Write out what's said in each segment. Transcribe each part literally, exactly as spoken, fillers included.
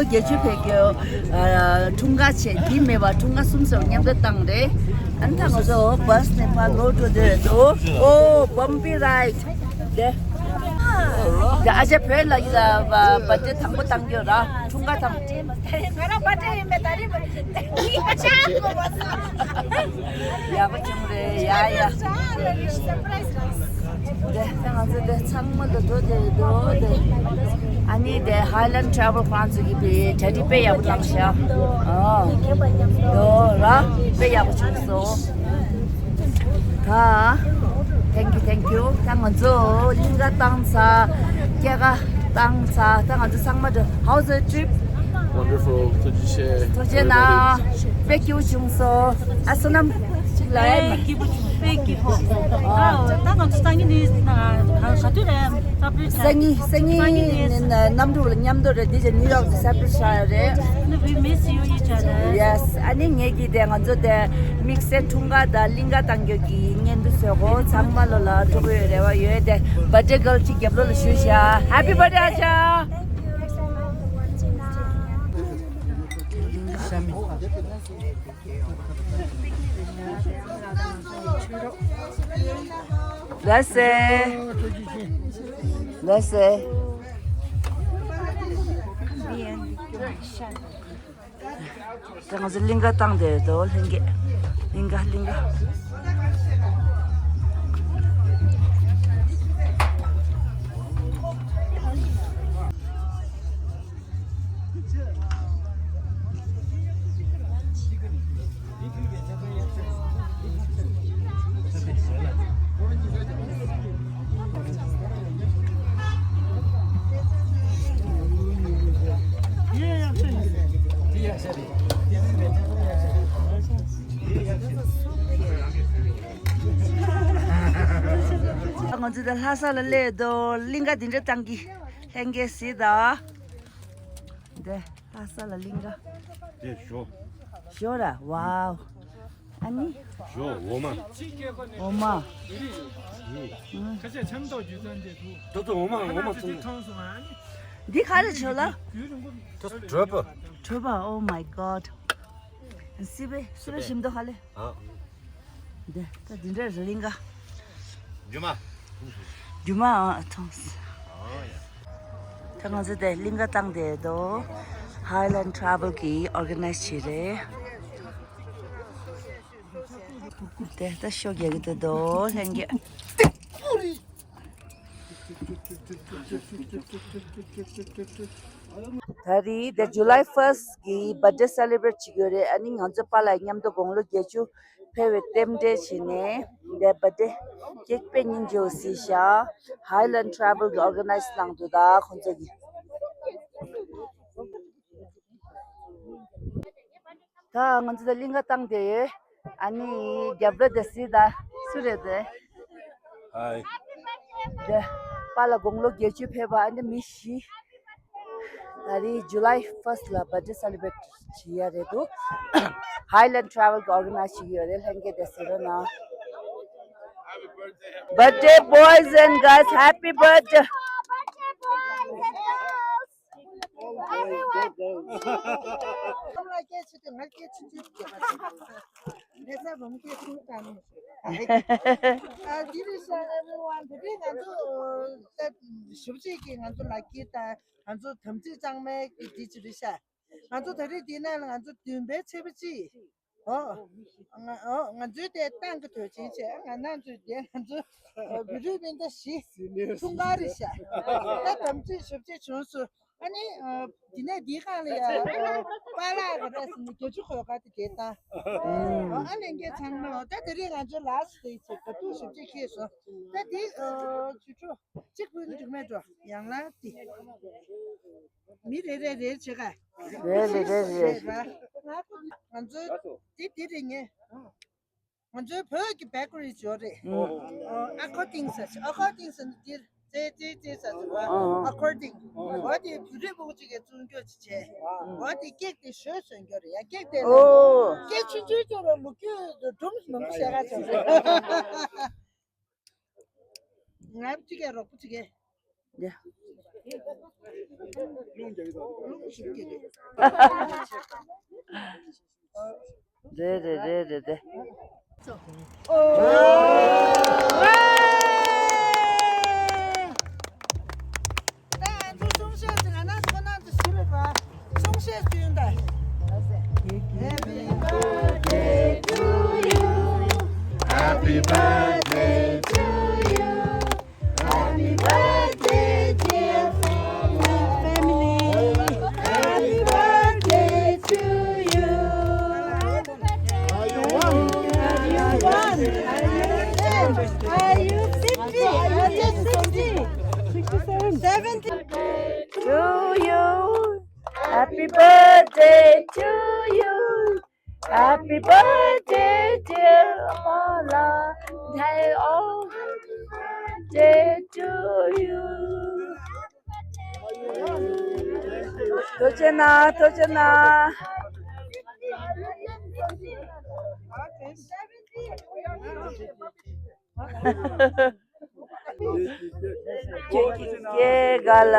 བརྒྱད་ཅུ་ཕེབས་རྒྱུ། ཨ། འཁྲུངས་སྐར་ཆེད་འདི་མེད་པ་འཁྲུངས་སྐར་གསུམ་སོགས་མཉམ་དུ་བཏང་རེད། ཨ་ནི་ད་ང་ཚོ་བྷ་སི་ནས་ཕར་ལོག་འགྲོ་འདོད་འདུག་ཨོ། བམ་པི་རའིཌ་དེ། དེ་ཨ་ཅག་བོད་ལ་ཡིན་ལ་བ་བར་ཐི་ཌེ་དང་པོ་བཏང་རྒྱུ་ར། འཁྲུངས་སྐར་དང་། ང་རང་བར་ཐི་ཌེ་ཡིན་པས་ད་རེས་མ་ཡིན་ཨ་ཅག་གོ་བ་སོང་། ཡག་པོ་བྱུང་རེད། ཡ་ཡ། སར་པ་རའི་ཛི་རེད། དེ་ང་ཚོ་དེ་ཚང་མ་ལ་འགྲོ་དེ་འགྲོ་དེ། ཨ་ནི་དེ་Highland Travel ཁོང་ཚོ་གིས་དེ་གྲ་སྒྲིག་དཔེ་ཡག་པོ་གནང་ཤག་ཨོ། འགྲོ་ར། དཔེ་ཡག་པོ་བྱུང་སོང་། ད། Thank you, thank you. ད་ང་ཚོ་གླིང་ག་བཏང་ཚར། སྐྱེལ་ཀ་བཏང་ཚར། ད་ང་ཚོ་ཚང་མ་འགྲོ། How's the trip? Wonderful. ཐུགས་རྗེ་ཆེ། ཐུགས་རྗེ་གནང་། དཔེ་སྐྱིད་པོ་བྱུང་སོང་། ཨ། བསོད་ནམས་ཅིག་ལ་ཡ། དཔེ་སྐྱིད་པོ་བྱུང་། དཔེ་སྐྱིད་པོ། ཨ། ད་ང་ཚོ་སང་ཉིན་ནི་ག་དུས་རེད། སར་པ་རའི་ཛི་རེད། སང་ཉིན། སང་ཉིན་ནི་གནམ་གྲུ་ལ་མཉམ་དུ་རེད། འདི་ཅི་ནིའུ་ཡོག་ཏུ་སར་པ་རའི་ཛི་ཆགས་ཡོད་རེད། We miss you each other. Yes. ཨ་ནི་ངེད་ཀྱིས་དེ་ང་ཚོ་དེ་དམིགས་བསལ་འཁྲུངས་སྐར་དང་གླིང་ག་བཏང་རྒྱུ་གི་བརྙན་ཐུང་བཟོས་གོ། ཚང་མ་ལོ་ལ་འགྲོ་གི་ཡོད་རེ་བ་ཡོད་དེ། བར་ཐི་ཌེ་གརལ་གཅིག་རྒྱབ་ལོགས་ལ་བཞུགས་ཤག Happy birthday ཨ་ཅག་ལགས་སེ། ལགས་སེ། ད་ང་ཚོ་གླིང་ག་བཏང་བསྡད་འདུག་གླིང་ག་གླིང་ག་གླིང་ག་ང་ཚོ་ད་ལྷ་ས་ལ་སླེབས་འདུག་གླིང་ག་འདི་འདྲ་བཏང་གི། ལྷན་རྒྱས་གཟིགས་དང་། འདི་ལྷ་ས་ལ་གླིང་ག་དེ་ཞོ། ཞོ་ར། ཝའོ། ཨ་ནི། ཞོ། འོ་མ། འོ་མ། ཁ་ཤས་ཆམ་ཏོག་རྒྱུ་ཙམ་དེ་འདུག་ཏོག་ཏོག་འོ་མ། འོ་མ་ཁ་ན་ཚོ་ཚོང་སོང་ཨ་ནི། འདི་ག་རེ་ཞོ་ལ། རྒྱུ་རིང་པོ། ད་དྲོད་པ། དྲོད་པ། Oh my God. སི་པེ་སི་པེ་ཞིམ་མདོག་ཧ་ལས། ཨ། འདི་ད་འདི་འདྲ་རེད་གླིང་ག་རྒྱུ་མ། རྒྱུ་མ། ཨ། ཐོངས། ཨོ་ཡ། ད་ང་ཚོ་དེ་གླིང་ག་བཏང་བསྡད་འདུག Highland Travel གིས་organize བྱས་རེད། དེ་ད་ཤོ་རྒྱག་གི་འདུག་ལྷན་རྒྱས། ད་རེས་དེ་July first གི་birthday celebrate བྱེད་ཀྱི་ཡོད་རེད། ཨ་ནི་ང་ཚོ་པཱ་ལགས་མཉམ་དུ་དགུང་ལོ་བརྒྱད་ཅུ་ཕེབས་པའི་རྟེན་འབྲེལ་བྱས་ནས་འདི་birthday cake དཔེ་སྙིང་རྗེ་པོ་བཟོས་ཤག Highland Travel གིས་organize གནང་འདུག་ད་ཁོང་ཚོ་གིས། ད་ང་ཚོ་ད་གླིང་ག་བཏང་བསྡད་ཡོད། ཨ་ནི་རྒྱབ་ལ་དེ་སི་ད་སུ་རེད་དེ། ཧའི། དེ་པཱ་ལགས་དགུང་ལོ་བརྒྱད་ཅུ་ཕེབས་པ། ཨ་ནི་མི་བཞི། ད་རེས་July first ལ་birthday celebrate བྱེད་ཡ་རེད་འདུག Highland Travel གིས་organize བྱེད་ཀྱི་ཡོད་རེད། ལྷན་རྒྱས་དེ་སི་རོ་ན། Birthday boys and girls, happy birthday. ཞབས་ཕྱི་གི་ང་ཚོ་ལག་ཁྱེར་དང་ང་ཚོ་དམ་ཚིག་གཙང་མའི་གི་འདི་ཅི་རེད་ཤག་ང་ཚོ་ད་རེས་འདི་ནང་ལ་ང་ཚོ་བདུན་པའི་ཚེས་པ་གཅིག་ཨོ། ང་ཨོ་ང་ཚོའི་དེ་ཏང་གི་དོན་ཆེན་བྱས། ང་རང་ཚོའི་དེ་ང་ཚོ་བོད་རིགས་སྤུན་ཟླ་བཞི་འཁྲུངས་སྐར་རེད་ཤག་ད་དམ་ཚིག་ཞབས་ཕྱི་བྱུང་སོང་། ཨ་ནི་འདི་ནས་འདིའི་སྒང་ལ་ཡ་པཱ་ལགས་ཀྱི་རེས་ནི་བརྒྱད་ཅུ་གོ་ག་དེ་དེ་ད་ཨ་ལས་འགན་ཚང་མ་ད་དེ་རིང་ང་ཚོའི་last day བྱས། དགའ་སྡུག་ཞབས་ཕྱི་ཁེལ་སོང་། ད་འདི་ཆུ་ཕྲུག་གཅིག་ཕུལ་ནི་འགྲིག་མེད་འགྲོ། ཡང་ལ་འདི། མི་རེ་རེ་རེ་བྱེད་ག་རེ་རེ་རེ་རེ། ང་ཚོའི་འདི་འདི་རེད་ངས། ང་ཚོའི་བོད་ཀྱི་bakery ཡོད་རེད། ཨ་ཁོ་ཏིང་ས་ཨ་ཁོ་ཏིང་ས་ནི་འདིར་ཙེ་ཙེ་ཙེ་ས་ཟེར་བ། ཨ་ཁོ་ཏིང་འོ་དེ་བོད་རིགས་བུ་གཅིག་གིས་བཙོང་རྒྱུ་ཅིག་བྱས། འོ་དེ་ཀེག་དེ་ཞོ་བཟོ་རྒྱུ་རེད་ཡ། ཀེག་དེ་ལ་ཀེག་ཆུང་ཆུང་ཅོག་ར་ལུག་ཁྱུ་འབྲུམ་ཞེ་ག་ཅོག་རེད། ང་གཅིག་གིས་རོགས་པ་གཅིག་གིས། རེད་རེད་རེད་རེད་རེད། Happy birthday to you. Happy birthday, dear family. Happy birthday to you. Are you one? Are you one? Are you ten? Are you fifty? Are you sixty? Sixty-seven. Seventy. To you. Happy birthday to you. Happy birthday, dear Mala. Happy birthday to you. ཐུགས་རྗེ་གནང་། ཐུགས་རྗེ་གནང་། ཁྱེད་ཀྱི་སྐྱེས་སྐར་ལ་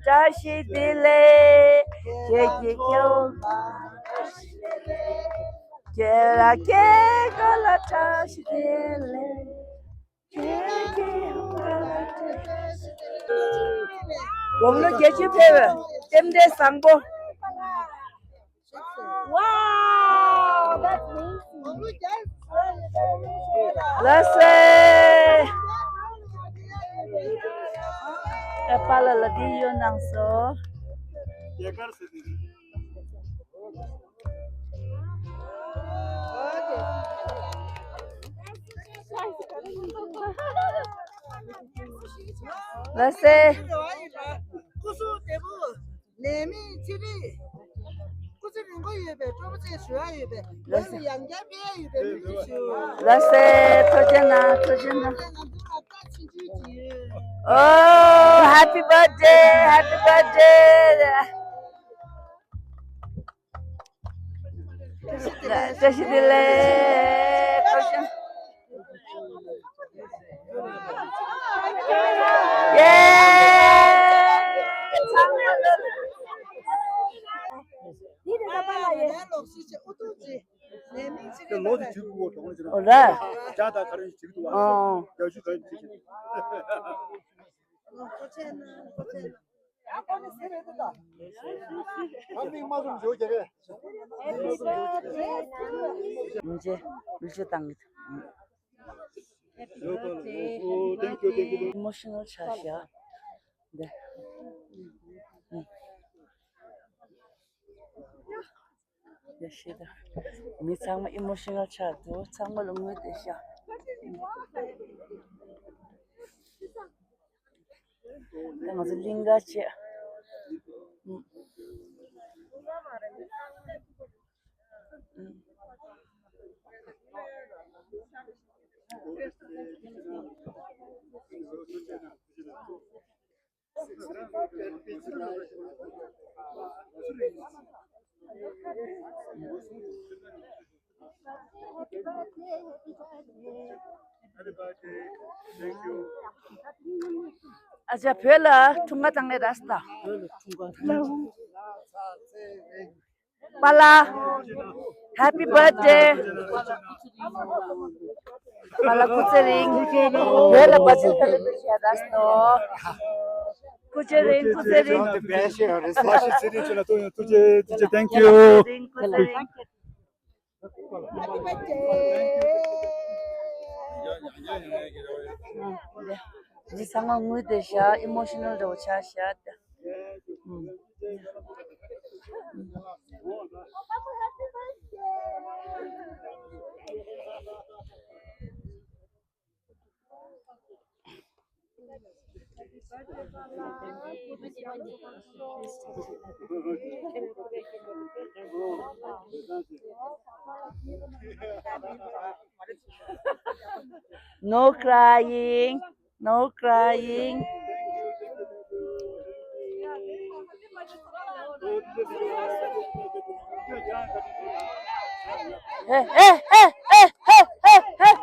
བཀྲ་ཤིས་བདེ་ལེགས། ཁྱེད་ཀྱི་སྐྱེས་ཁྱེད་ལ་སྐྱེས་སྐར་ལ་བཀྲ་ཤིས་བདེ་ལེགས། ཁྱེད་ཀྱི་སྐྱེས་སྐར་ལ་བཀྲ་ཤིས་བདེ་ལེགས། དགུང་ལོ་བརྒྱད་ཅུ་ཕེབས་པའི་རྟེན་འབྲེལ་བཟང་པོ། Wow, that's amazing. ལགས་སེ། ཨེ་པཱ་ལགས་ལ་འདི་ཡོད་གནང་སོང་། ལགས་སེ། ལས་མི་ཚེ་རིང་། སྐུ་ཚེ་རིང་པོ་ཡོད་པའི་སྤྲོ་པོ་ཚེ་ཞུ་ཡ་ཡོད་པའི་ལགས་སེ། ཡང་བསྐྱར་ཕེབས་ཡ་ཡོད་པའི་ཐུགས་རྗེ་ཆེ། ལགས་སེ། ཐུགས་རྗེ་གནང་། ཐུགས་རྗེ་གནང་། ང་ཚོ་ལ་བཀྲ་ཤིས་བདེ་ལེགས། Oh, happy birthday, happy birthday. བཀྲ་ཤིས་བདེ་ལེགས། བཀྲ་ཤིས། ཡེ། ལོ་དེ་བཅུ་དགུ་གོ་གྲོང་ལ་ཅིག་ལ། འོ་ར། ཇ་དང་ག་རེ་ཞིག་འདུག་ཨ། ཨོ། རྒྱ་ཤུ་ག་རེ་ཞིག་ཨ། ཨིམོ་ཤི་ནལ་ཆགས་ཤག་འདི། འདི་ཤེས་ད། མི་ཚང་མ་ཨིམོ་ཤི་ནལ་ཆགས་འདུག་ཚང་མ་ལ་ངུས་བསྡད་ཤག་ད་ང་ཚོ་གླིང་ག་བྱས། ཨ་ཅག་བོད་ལ་འཁྲུངས་སྐར་བཏང་ནས་ར་སྟ། པཱ་ལགས། Happy birthday. པཱ་ལགས་སྐུ་ཚེ་རིང་། བོད་ལ་བ་ཅི་ཐ་ལི་བི་ཤ་ར་སྟོ། སྐུ་ཚེ་རིང་། སྐུ་ཚེ་རིང་། བཀྲ་ཤིས་ཚེ་རིང་ཁྱོད་ལ་ཐུགས་ཡོད། ཐུགས་རྗེ་ཆེ། Thank you. སྐུ་ཚེ་རིང་། འདི་ཚང་མ་ངུས་བསྡད་ཤག་ཨི་མོ་ཤི་ནལ་འདྲ་བོ་ཆགས་ཤག No crying. No crying. Hey, hey, hey, hey, hey, hey,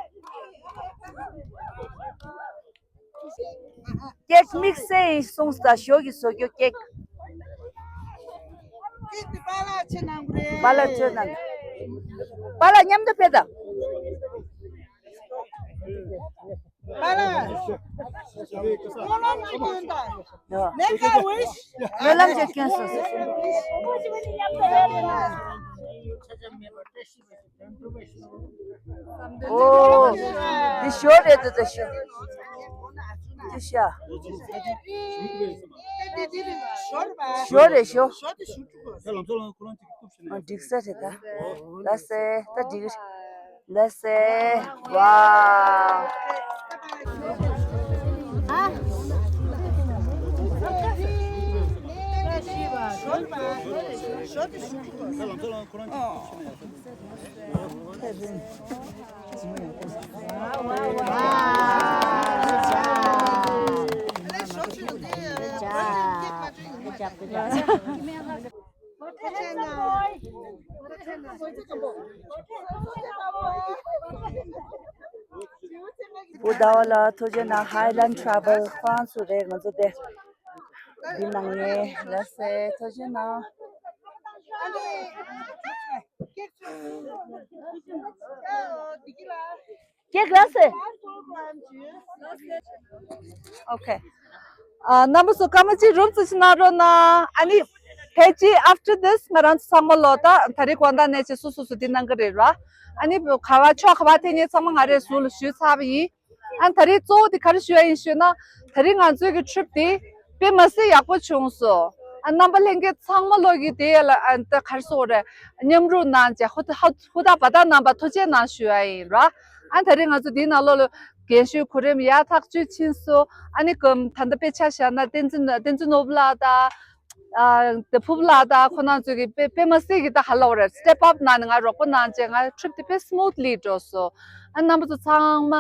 hey. ཀེག་དམིགས་བསལ་ཡིན་གསུངས་ད། ཞོ་གི་བཟོ་རྒྱུ་ཀེག་ཀེག་དེ་པཱ་ལགས་ཆེ་གནང་གི་རེད། པཱ་ལགས་ཆེ་གནང་། པཱ་ལགས་མཉམ་དུ་ཕེབས་དང་། པཱ་ལགས། སྨོན་ལམ་ཅིག་སྐྱོན་དང་། ཡོ། Make a wish. སྨོན་ལམ་ཅིག་སྐྱོན་སོང་། ཨོ། འདི་ཞོ་རེད་འདུག་ད་ཞོ། འདི་ཤ། ཞོ་རེད་ཞོ། ཨ། འགྲིག་ས་རེད་ད། ལགས་སེ། ད་འགྲིག་ལགས་སེ། ཝའོ། བུ་ཟླ་བ་ལགས་ཐུགས་རྗེ་གནང་། Highland Travel ཁོང་ཚོ་རེད། ང་ཚོ་དེ་འདི་ནང་ནས། ལགས་སེ་ཐུགས་རྗེ་གནང་། ཀེག་ལགས་སེ། ཨོ་ཁེ། ཨ། རྣམ་པ་ཚོ་སྐར་མ་གཅིག་རུབ་ཙམ་ཞིག་གནང་རོགས་གནང་། ཨ་ནི་ཕལ་ཆེར་after this ང་རང་ཚོ་ཚང་མ་ལོ་ད་ད་རེས་དགོང་དག་ནས་བྱས་སོ་སོ་སོ་འདི་གནང་གི་རེད་ར། ཨ་ནི་ག་བ་ཕྱོགས་ག་བ་ཐད་ནས་ཚང་མ་ང་རས་ཟུར་ལ་ཞུས་ཚར་བ་ཡིན། ཨ། ད་རེས་གཙོ་བོ་དེ་ག་རེ་ཞུ་ཡ་ཡིན་ཞུས་ན། ད་རེས་ང་ཚོའི་གི་ཊི་རིབ་དེ་དཔེ་མ་སྲིད་ཡག་པོ་བྱུང་སོང་། ཨ། རྣམ་པ་ལྷན་རྒྱས་ཚང་མ་ལོག་གི་དེ་ལ། ཨ། ད་ག་རེ་ཟེར་དགོས་རེད། མཉམ་རུབ་གནང་བྱས་ཧུར་ཐག་ཧུར་ཐག་པ་ད་གནང་བ་ཐུགས་རྗེ་གནང་ཞུ་ཡ་ཡིན་ར། ཨ། ད་རེས་ང་ཚོ་དེའི་ནང་ལོགས་ལ་རྒན་ཤོས་གོ་རིམ་ཡག་ཐག་ཆོད་ཕྱིན་སོང་། ཨ་ནི་གམ་ད་ལྟ་དཔེ་ཆ་བཞག་ན་བསྟན་འཛིན་བསྟན་འཛིན་ནོར་བུ་ལགས་དང་། ཨ། དེ་ཕུབ་ལགས་དང་ཁོ་རང་ཚོས་ཀྱི་དཔེ་དཔེ་མ་སྲིད་ཀྱི་ད་ཧ་ལོ་རེད། སི་ཊེབ་ཨབ་གནང་ནས་ང་རོགས་པ་གནང་བྱས་ང་ཊི་རིབ་དེ་དཔེ་སི་མུ་ཐི་ལི་འགྲོ་སོང་། ཨ། རྣམ་པ་ཚོ་ཚང་མ།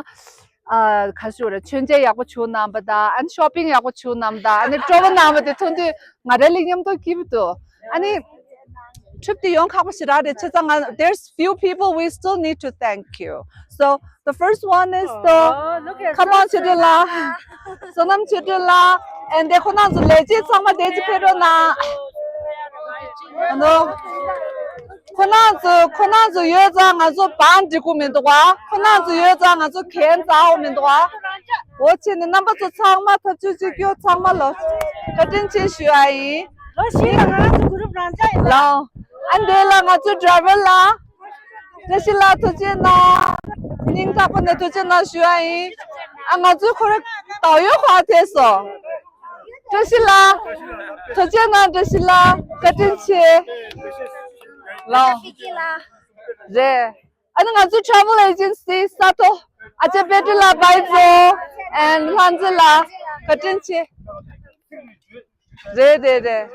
ཨ། ག་རེ་ཞུ་དགོས་རེད། མཆོད་མཇལ་ཡག་པོ་བྱུང་གནང་བ་དང་། ཨ་ནི་ཤོ་པིང་ཡག་པོ་བྱུང་གནང་བ་དང་། ཨ་ནི་སྤྲོ་པོ་གནང་བ་དེ་མཐོང་དུས་ང་རང་ལ་མཉམ་དུ་སྐྱིད་པོ་འདུག་ཨ་ནི་ཊི་རིབ་དེ་ཡོང་ཁག་པོ་ཞེ་དྲག་རེད། བྱས་ཙང་ང་། there's few people we still need to thank you. So the first one is the, come on, ཆོས་སྒྲོན་ལགས། བསོད་ནམས་ཆོས་སྒྲོན་ལགས། ཨ་ནི་ཁོ་རང་ཚོ་ལས་བྱེད་ཚང་མ་དེ་ཅིག་ཕེབས་རོགས་གནང་། ཨ་ནོ། ཁོ་རང་ཚོ་ཁོ་རང་ཚོ་ཡོད་ཙང་ང་ཚོ་བང་སྒྲིག་དགོས་མི་འདུག་པ། ཁོ་རང་ཚོ་ཡོད་ཙང་ང་ཚོ་གན་བཙལ་དགོས་མི་འདུག་པ། འོ་བྱས་ནས་རྣམ་པ་ཚོ་ཚང་མ་ཐབས་ཇུས་གཅིག་གྱུར་ཚང་མ་ལ་བཀའ་དྲིན་ཆེ་ཞུ་ཡ་ཡིན། ལོ་ཤི་ལ་ང་རང་ཚོ་གུ་རུབ་རང་འཇགས་ཡིན་ལ། ལའོ། ཨ། འདི་ལ་ང་ཚོའི་ཌི་རའི་ཝར་ལ། བཀྲ་ཤིས་ལགས་ཐུགས་རྗེ་གནང་། སྙིང་ཐག་པ་ནས་ཐུགས་རྗེ་གནང་ཞུ་ཡ་ཡིན། ཨ། ང་ཚོའི་ཁོ་རང་ཏའོ་ཡོ་ཁོ་ཨ་ཐེ་སོ། བཀྲ་ཤིས་ལགས། ཐུགས་རྗེ་གནང་། བཀྲ་ཤིས་ལགས་བཀའ་དྲིན་ཆེ། ལའོ། རེད། ཨ་ནི་ང་ཚོའི་ཊེ་རེ་ཝལ་ཨེ་ཇེན་སི་ས་ཐོ། ཨ་ཅག་པེ་ཏི་ལགས་བྷའི་ཛོ། ཨེན་ལྷ་མཛེས་ལགས་བཀའ་དྲིན་ཆེ། རེད་རེད་རེད།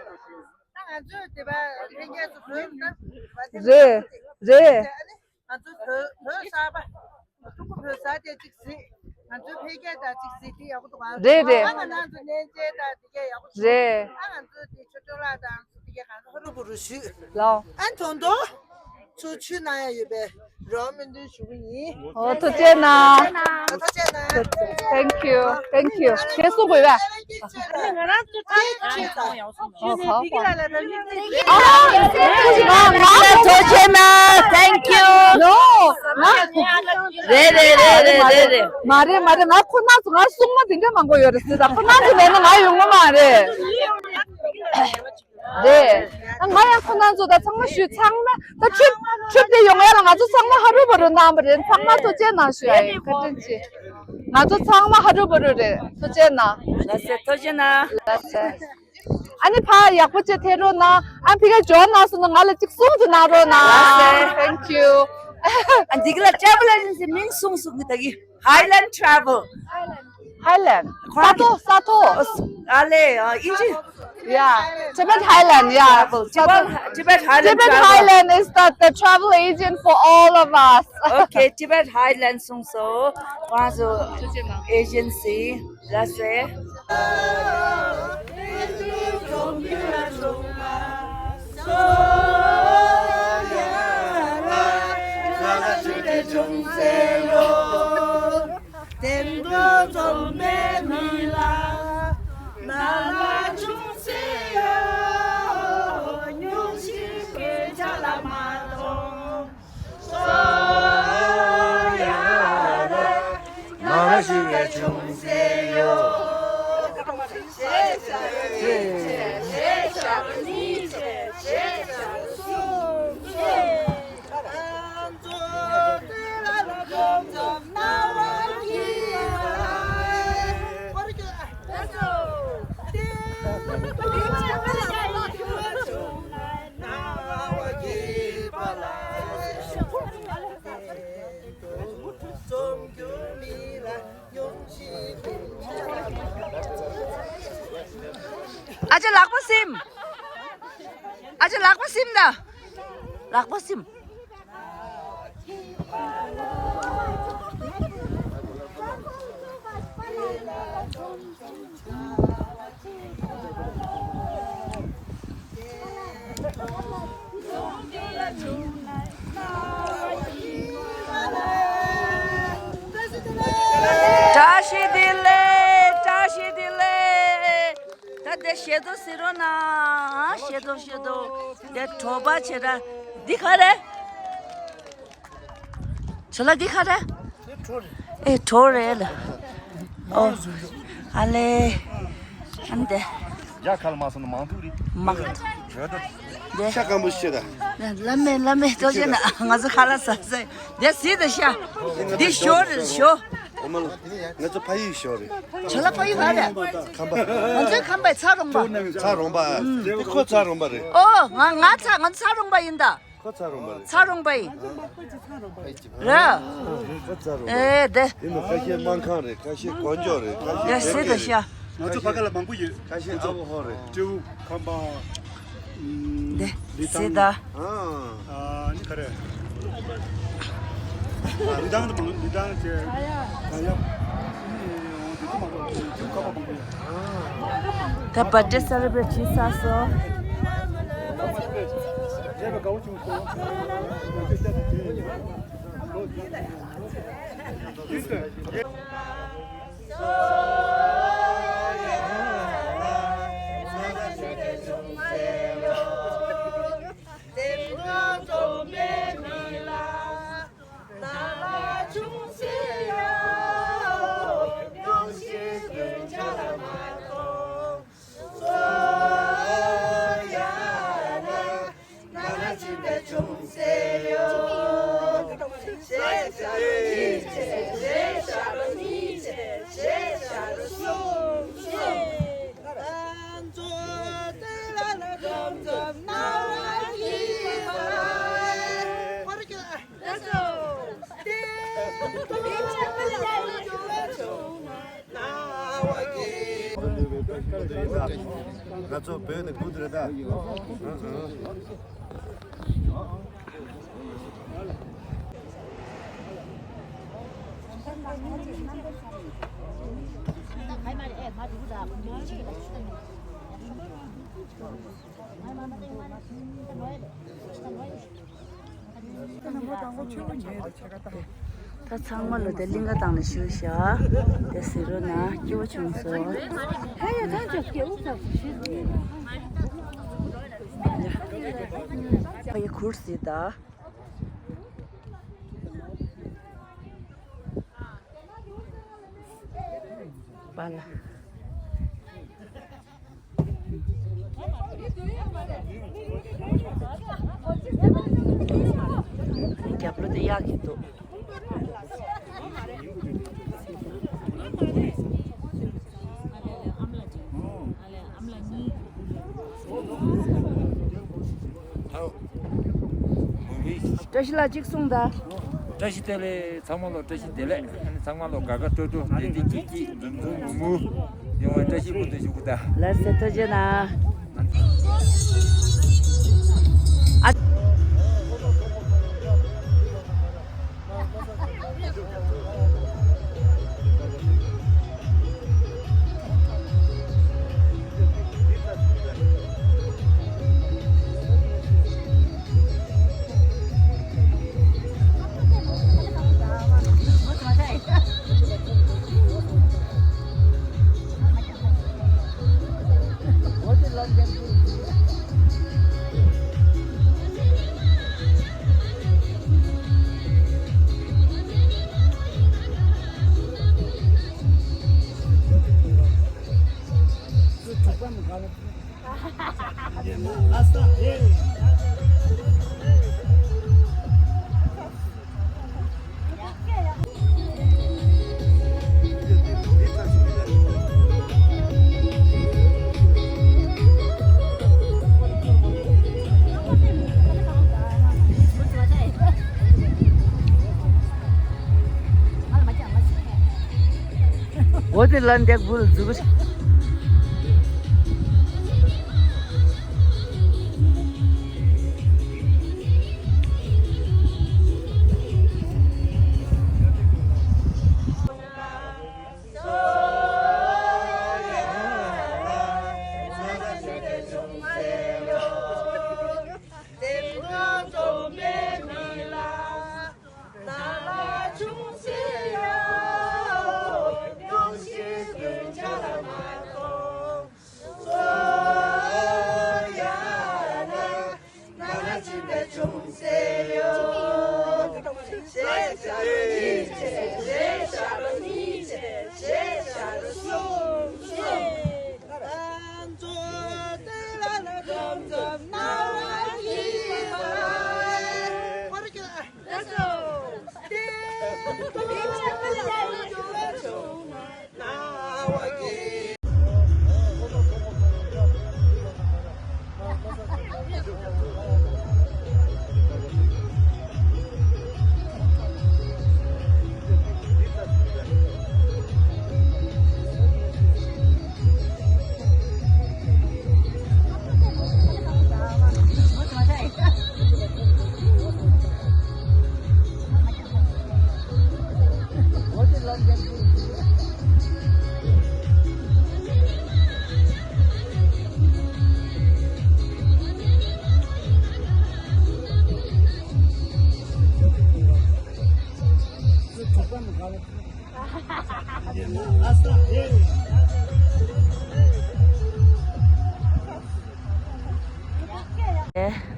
ད་ང་ཚོས་དེ་བ་ལྷན་རྒྱས་ཚོ་བོད་ལ་ད་རེད་རེད། ང་ཚོ་བོད་བོད་གསར་པ། ཀྲུང་གོ་བོད་གསར་དེ་གཅིག་གཟིགས། ང་ཚོའི་འཕེལ་རྒྱས་དང་གཅིག་གཟིགས་དེ་ཡག་པོ་འདུག་ག་རེད་རེད། ཨ་ང་རང་ཚོ་གནས་མཇལ་དང་དེ་གས་ཡག་པོ་བྱུང་། རེད། ཨ་ང་ཚོ་དེ་ཆོས་སྒྲོན་ལགས་དང་དེ་གས་ང་ཚོ་ཧ་རུ་བུ་རུ་ཞུས། ལའོ། ཨ་ནི་ད་དུང་ཚུར་ཆུ་ནང་ཡང་ཡོད་པའི་རོགས་སྨོན་འདུན་ཞུ་གི་ཡིན། ཨོ་ཐུགས་རྗེ་གནང་། ཐུགས་རྗེ་གནང་། Thank you, thank you. ཁྱེད་སུ་དགོས་པས། ང་རང་ཚོ་ཐག་ཆོད་དང་། ཨོ་ཧོ་ཧོ། ཨ་ང་ང་ཐུགས་རྗེ་གནང་། Thank you. No. རེད་རེད་རེད་རེད་རེད། མ་རེད་མ་རེད། ང་ཁོ་རང་ཚོ་ང་སྲུང་མ་དེ་འདྲ་མང་པོ་ཡོད་རེད་ཟེར། ད་ཁོ་རང་ཚོ་མེད་ན་ང་ཡོང་གི་མ་རེད། རེད། ང་ཡང་ཁོ་རང་ཚོ་དང་ཚང་མ་ཞུས། ཚང་མ་ད་ཊི་རིབ་ཊི་རིབ་དེ་ཡོང་ཡ་ལ་ང་ཚོ་ཚང་མ་ཧ་རུ་བུ་རུ་གནང་བ་རེད། ཚང་མ་ཐུགས་རྗེ་གནང་ཞུ་ཡ་ཡིན། བཀའ་དྲིན་ཆེ། ང་ཚོ་ཚང་མ་ཧ་རུ་བུ་རུ་རེད། ཐུགས་རྗེ་གནང་། ལགས་སེ་ཐུགས་རྗེ་གནང་། ལགས་སེ། ཨ་ནི་ཕར་ཡག་པོ་བྱས་ཐད་རོགས་གནང་། ཨ་ཕ་གིར་འབྱོར་གནང་སོང་ན་ང་ལ་གཅིག་གསུང་དུ་གནང་རོགས་གནང་། ལགས་སེ། Thank you. ཨ་འདི་ག་ལ་ཊེ་རེ་ཝལ་ཨེ་ཇེན་སི་མིང་གསུངས་སོང་གི་ད་གི། Highland Travel. Highland. ས་ཐོ། ས་ཐོ། ཨ་ལེ། ཨ་ཨིན་ཇི། Yeah. Tibet Highland, yeah. Travel. Tibet, Tibet Highland Tibet Travel. Highland is the, the travel agent for all of us. Okay, Tibet Highland གསུངས་སོང་། ང་ཚོ་ཨེ་ཇེན་སི། ལགས་སེ། དེ་འགྲོ་འཛོམས་པའི་མི་ལ། ཨ་ཅེ་ལག་པ་སིམ། ཨ་ཅེ་ལག་པ་སིམ་ད། ལག་པ་སིམ། བཀྲ་ཤིས་བདེ་ལེགས། བཀྲ་ཤིས་བདེ་ལེགས། ད་དེ་ཞེ་དོ་ཟེར་རོ་ན། ཞེ་དོ་ཞེ་དོ། དེ་གྲོ་པ་བྱེད་ར། འདི་ག་རེ། ཆོ་ལ་འདི་ག་རེ། ཨེ་གྲོ་རེད་ལ། ཨོ། ཨ་ལེ། ཨ་ནི་དེ། ཡ་ཁ་ལ་མ་སོང་ན་མང་ཐུག་རེད། མ། རེད་ད། དེ། ཤ་སྐམ་པོ་ཤེས་ད། ལ་མེ་ལ་མེ་ཏོ་ཅེ་ན་ང་ཚོ་ཁ་ལ་ཟ་ཟ། དེ་སི་དེ་ཤ། འདི་ཞོ་རེད་ཞོ། ཨོ་མ་ལ། ང་ཚོ་ཕ་ཡུལ་ཞོ་རེད། ཆོ་ལ་ཕ་ཡུལ་ག་རེད། ཁམས་པ། ང་ཚོའི་ཁམས་པའི་ཚ་རོང་པ། ཚ་རོང་པ། དེ་ཁོ་ཚ་རོང་པ་རེད། ཨོ་ང་ང་ཚ་ང་ཚ་རོང་པ་ཡིན་ད། ཁོ་ཚ་རོང་པ་རེད། ཚ་རོང་པ་ཡིན། ར། ཁོ་ཚ་རོང་པ། ཨེ་དེ། དེ་ནི་ཁ་ཤས་སྨར་ཁམས་རེད། ཁ་ཤས་དཀོན་མཆོག་རེད། ཁ་ཤས་ཡ་སི་དེ་ཤ། ང་ཚོ་བར་ག་ལ་མང་པོ་ཡོད། ཁ་ཤས་ཨ་བོ་ཧོ་རེད། སྤྲེའུ་ཁམས་པ། དེ། ལི་ཐང་། སི་ད། ཨ་ནི་ག་རེ། ལི་ཐང་དུ་མང་། ལི་ཐང་ཅེ། ག་ཡ། ད་བར་ཐི་སེ་ལེ་བྷི་རེཊ་བྱེད་ཚར་སོང་། ང་ཚོ་བོད་ནས་སྒུག་དེ་རེད་ད། ད་ཚང་མ་ལོ་དེ་གླིང་ག་བཏང་ནས་བཞུགས་ཤག་དེ་ཟེར་རོ་ན་སྐྱིད་པོ་བྱུང་སོང་། ཕ་ཡི་གུར་སི་ད། པཱ་ལགས། རྒྱབ་ལོགས་དེ་གཡག་གི་འདུག་བཀྲ་ཤིས་ལགས་གཅིག་གསུངས་དང་། བཀྲ་ཤིས་བདེ་ལེགས། ཚང་མ་ལོ་བཀྲ་ཤིས་བདེ་ལེགས། ཚང་མ་ལོ་དགའ་དགའ་སྤྲོ་སྤྲོ། བདེ་བདེ་སྐྱིད་སྐྱིད། འཛོམས་འཛོམས་མུ་མུ་ཡོང་བའི་བཀྲ་ཤིས་སྨོན་འདུན་ཞུ་གི་ད། ལགས་སོ། ཐུགས་རྗེ་གནང་། ཨ། འོ་དེ་ལ་འདེགས་འབུལ་འཛུགས།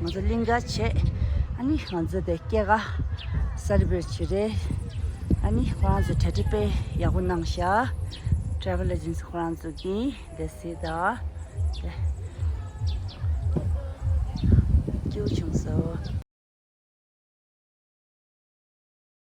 ང་ཚོ་གླིང་ག་བྱས། ཨ་ནི་ང་ཚོ་དེ་སྐྱེས་ཀ་སེ་ལེ་བྷི་རེཊ་བྱེད་རེད། ཨ་ནི་ཁོ་རང་ཚོ་གྲ་སྒྲིག་དཔེ་ཡག་པོ་གནང་ཤག་ཊེ་རེ་ཝལ་ཨེ་ཇེན་སི་ཁོ་རང་ཚོ་གིས་དེ་སྲིད་ད་དེ་སྐྱིད་པོ་བྱུང་སོང་།